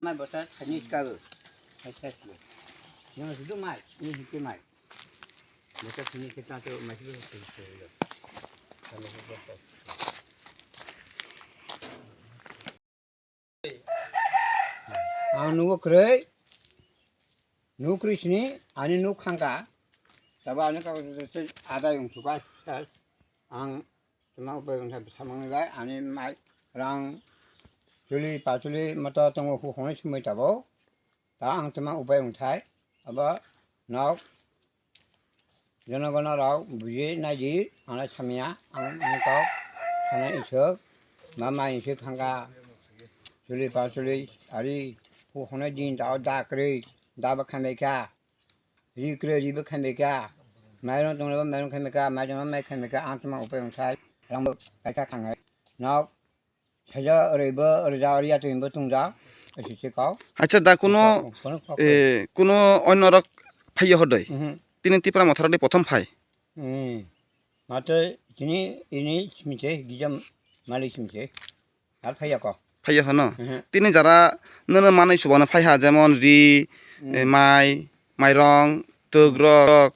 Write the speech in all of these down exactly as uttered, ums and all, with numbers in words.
Mai bota khani ka. Hai sa si. Yang sudu mai, ni hiki mai. Bota khani kita tu mai sudu. Ang nugo kwrwi, nugo kwrwi sini, ani nuk khangka. Tabo ani kok adai wng suka, ang tuma upai wng samang bai, ani mai rang chuli pachuli mata tongo hu hwnwi sumui tabo. Ta ang tuma upai wng thai, abo nok Jonogono rok buji naidi, ang lai samya, ang nukao, sana isok, mama isok khangka, chuli pachuli, ari, hu hwnwi din tao da kwrwi, da bo khambai kha, ri kwrwi, ri bo khambai kha, mairung tongla bo mairung khambai kha, mai tongla mai khambai kha, ang tuma upai wng thai, rang bo kaisa khangai, nok, Saja oreibo, oreja, oreja, twi bo tungja, esi se kau. Acha da kuno, Kuno kok. Eh, kuno onno rok phaiya hodoi. Mhm. Tini Tipra Motha rok ni prothom phai. Hmm. Mate tini ini simite, gijam malik simite. Ar phaiya ko. Phaiya hono. Mhm. Tini jara nono manai subana phai ha, jemon ri, Hmm. eh, mai, mairong, tugrok,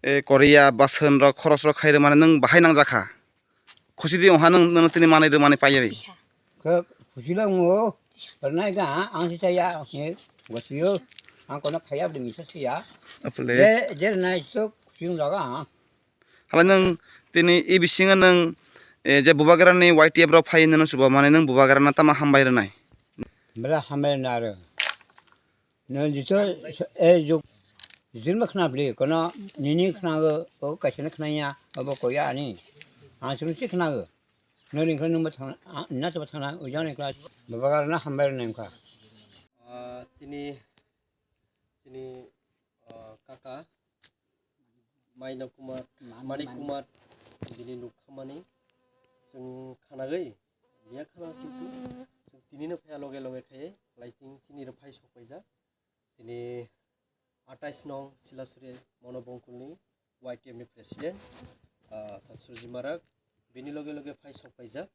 eh, korea, bason rok, khoros rok khairok mane nwng bahai nangjakha. Khusi di wngha nwng, nwng tini manwi rwmani paiwi. Khe khusi le wngo, rwnai kha, ang se chaya, ang se gotio, ang kono khaya bwdwi misa siya. Apule. Je, je rwnai so khusi wngjago ang. Hala nwng tini e bisingo nwng, eh, je Bubagrani Y T F rok phai nwng chuba mani nwng Bubagrano tamo hambai rwnai. Bela hambai rwnai aro. Nwng jito, eh, juk, jin ma khna bli, kono nini khna go, o kaisa na khna ya, abo koya ani. Ang sung si khna go. Nwng ring khna nwng ba thang, a, na to ba thang na, ujang ring khna, baba gar na hambai ring khna. Ah, tini, tini, ah, kaka, Maina Kumar, Ma-, Manik Manik. Kumar, bini nuk khamani chwng khanagwi, biya khana kintu chwng tinino phaiya loge loge khe, lai chwng chini rw phai sok paijak. Chini atais nong Silasuri Mono Bongkulni Y T F ni president, ah, Sir Surjit Marak, bini loge loge phai sok paijak.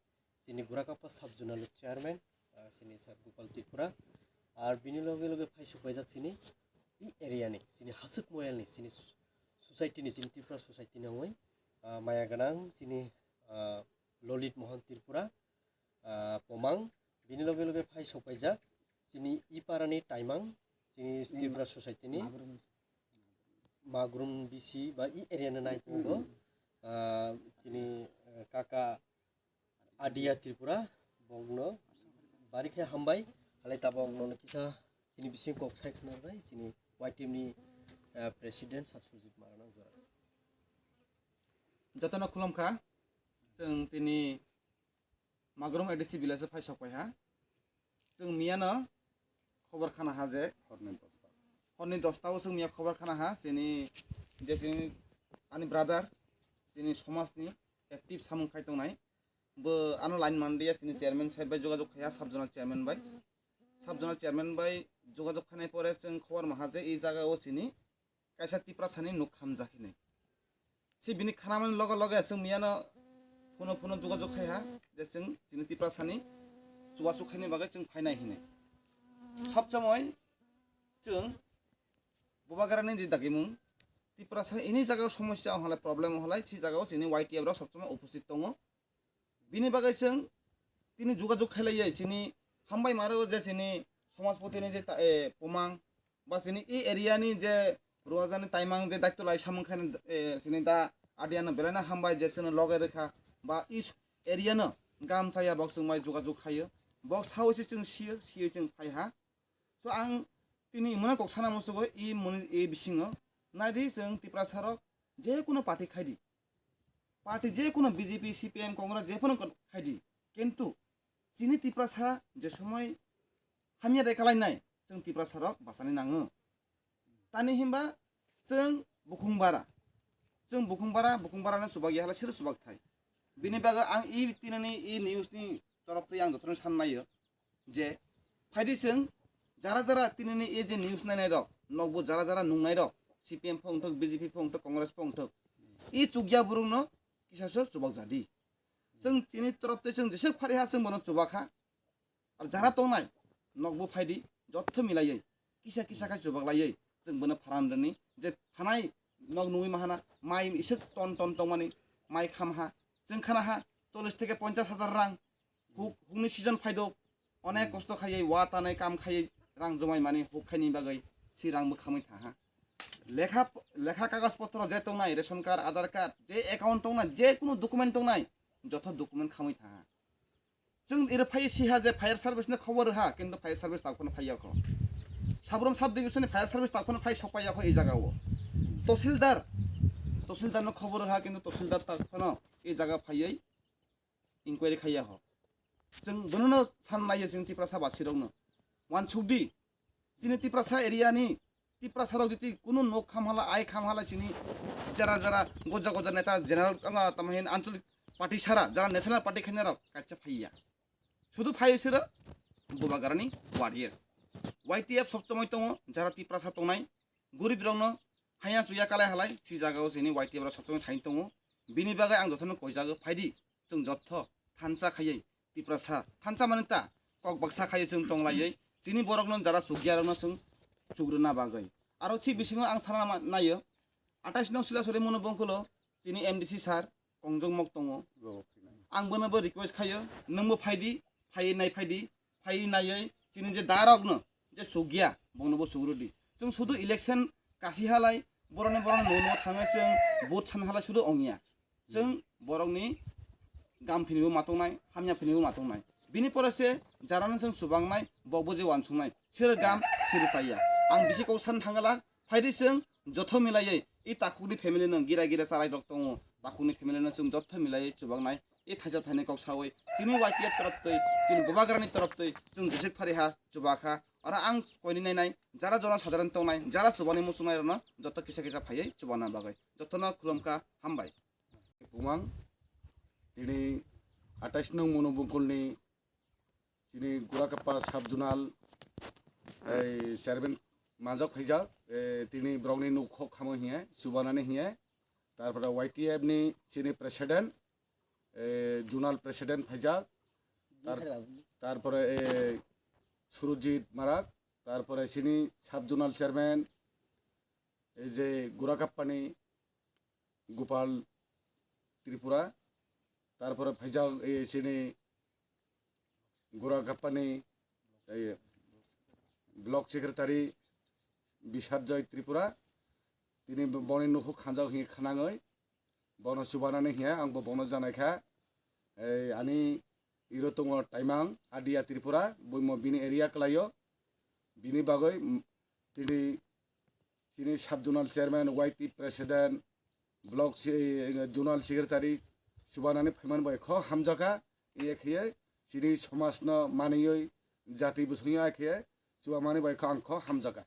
Chini Gurakapa sub zonal chairman, ah, chini Sir Gopal Tripura, ar bini loge loge phai sok paijak chini i area ni, chini Hasuk Moyal ni, chini su-, society ni, chini Tripura society ni wngwi, ah, maya gwnang chini, ah, Lolit Mohan Tripura, ah, Pomang, bini loge loge phai sok paijak chini i para ni Taimang, chini Tripura society ni Magrum B C ba i area ni nai tongo, ah, chini, ah, kaka Adia Tripura, bokno bari khe hambai, halai tabok nono kisa chini bising kok sai khna bai, chini Y T F ni, eh, president Sir Surjit Marak nang jora. Jotono khulumkha, chwng tini Magrum A D C village o phai sok pai ha. Chwng miyano khobor khana ha je horni dosta. Horni dosta o chwng miya khobor khana ha, chini je chini ani brother, chini somaj ni active samung khai tongnai. Bo ano line manliya, chini chairman sahib bai jogajog khaiya, sub zonal chairman bai. Sub zonal chairman bai jogajog khainai pore chwng khobor maha je, e jaga o chini kaisa Tiprasani nuk khamjak hinwi. Se bini khanamani loge loge chwng miyano phuno phuno jogajog khaiha je chwng chini Tiprasani chubachu khaini bagwi chwng phainai hinwi. Sob somoi chwng Bubagrani je dagimung Tiprasa ini jaga o somosya wng halai, problem wng halai, se jaga o chini Y T F rok sob somoi uposthit tongo. Bini bagwi chwng tini jogajog khailaiya, chini hambai maro je chini somajpoti ni je ta-, eh, Pomang ba chini e area ni je Ruajani Taimang je daityo lai samung khaina, eh, chini da Adia no belai no hambai je chwngno loge rwkha ba e area no gam chaya bok chwng bai jogajog khaio. Bok sawi se chwng siyo, siyo chwng phai ha. So ang tini muna kok sana musugo e muni e bisingo naidi chwng Tiprasa rok je kuno party khaidi. Party je kuno B J P, C P M, Congress je kuno khaidi. Kintu chini Tiprasa je somoi hamya de kalainai, chwng Tiprasa rok bachani nango. Tani himba chwng bukhung bara. Chwng bukhung bara, bukhung bara no chubak ya hala siro chubak thai. Bini bagwi ang e tinani e news ni torop twi ang jotono san naio je phaidi chwng jara jara tinani e je news nainai rok, nokbo jara jara nungnai rok, C P M pho wngthok, B J P pho wngthok, Congress pho wngthok, e chukya borok no kisa se chubak jadi. Chwng chini torop twi chwng jeswk phari ha chwng bono chubak kha. Ar jara tongnai nokbo phaidi, jotto milaiwi kisa kisa khai chubak laiwi chwng bono pharan rwni je thanai nok nungwi mahana mai iswk ton ton tongmani mai khamha chwng khanaha chollish theke ponchash hajar rang huk hukni season phaidok onek kosto khaiwi wa tanai kam khaiwi rang jomai mani huk khaini bagwi si rang bwkhamwi thaha lekha lekha kagaj potro je tongnai ration card aadhar card je account tongnai je kunu document tongnai jotto document khamwi thaha. Chwng iro phai siha je fire service ni khobor rwha, kintu fire service tak phano phai yakho. Sabrom sub division ni fire service tak phano phai sok pai yakho e jaga o. Tahsildar, tahsildar no khobor rwha, kintu tahsildar tak phano e jaga phaiwi inquiry khai yakho. Chwng bono no san naiyo chwng Tiprasa basi rok no. Wansukdi, chini Tiprasa area ni Tiprasa rok jiti kunu nok khamhala ai khamhala chini jara jara goja goja neta general anga tamahin anchalik party sara jara national party khaina rok kacha phaiya sudu phai sira bubagarani warriors Y T F sob chomoi tongo jara Tiprasa tongnai gorib rokno haya chuya kalai halai si jaga o chini Y T F rok sob chomoi thain tongo bini bagwi ang jotono koijago phaidi chwng jotto thansa khaiwi Tiprasa thansa mani ta kok baksa khaiwi chwng tong laiwi chini borokno jara chukya rokno chwng chukrwna bagwi. Aro si bisingo ang sana ma-, naio atais nong Silasori Monu Bongkolo chini M D C sir Kongjong Mok tongo. Ang bono bo request khaio nwngbo phaidi phaiwi nai phaidi phaiwi naiwi chini je darokno je chukya bongno bo chukrwdi. Chwng sudu election kasi halai boroni boroni no no thangwi chwng vote san halai sudu ongya. Chwng borokni gam phinibo ma tongnai, hamya phinibo ma tongnai. Bini pore se jarano chwng chubangnai, bokbo je wansuknai. Sero gam, sero chaya. Ang bisi kok san thangala, phaidi chwng jotho milaiwi i takhukni family no gira gira charai rok tongo. Takhukni family no chwng jotho milaiwi chubangnai. I thaisa thaini kok sawi chini Y T F torop twi, chini bubagrani torop twi chwng jesik phari ha chubakha. Oro ang koini nainai, jara jono sadharan tongnai, jara chubani muchungnai rokno jotto kisa kisa phaiwi chubana bagwi. Jottono khulumkha, hambai. Bumang, tini atais nong Monu Bongkolni chini Gurakappa sub zonal ei chairman manjak khaijak, eh, tini borokni nuk khok khamo hiye, chubanani hiye, tarpore Y T F ni chini president, eh, zonal president phaijak, tar-, tarpore, eh, Surujit Marak, tarpore chini sub zonal chairman, ei je Gurakappani Gopal Tripura, tarpore phaijak, eh, chini Gurakappani, eh, block secretary Bisarjoy Tripura, tini bo-, boni nukhuk khanjak hinwi khnangwi bono chubanani hiya, ang bo bono janaikha. Eh, ani iro tongo Taimang, Adia Tripura, buimo bini area kwlaio. Bini bagwi, mm, tini chini sub zonal chairman, Y T president, block se-, zonal secretary chubanani phaimani bai kho hamjakha, iya khiye chini somajno maniyoi jati bwswngya khiye chubamani bai kho ang kho hamjakha.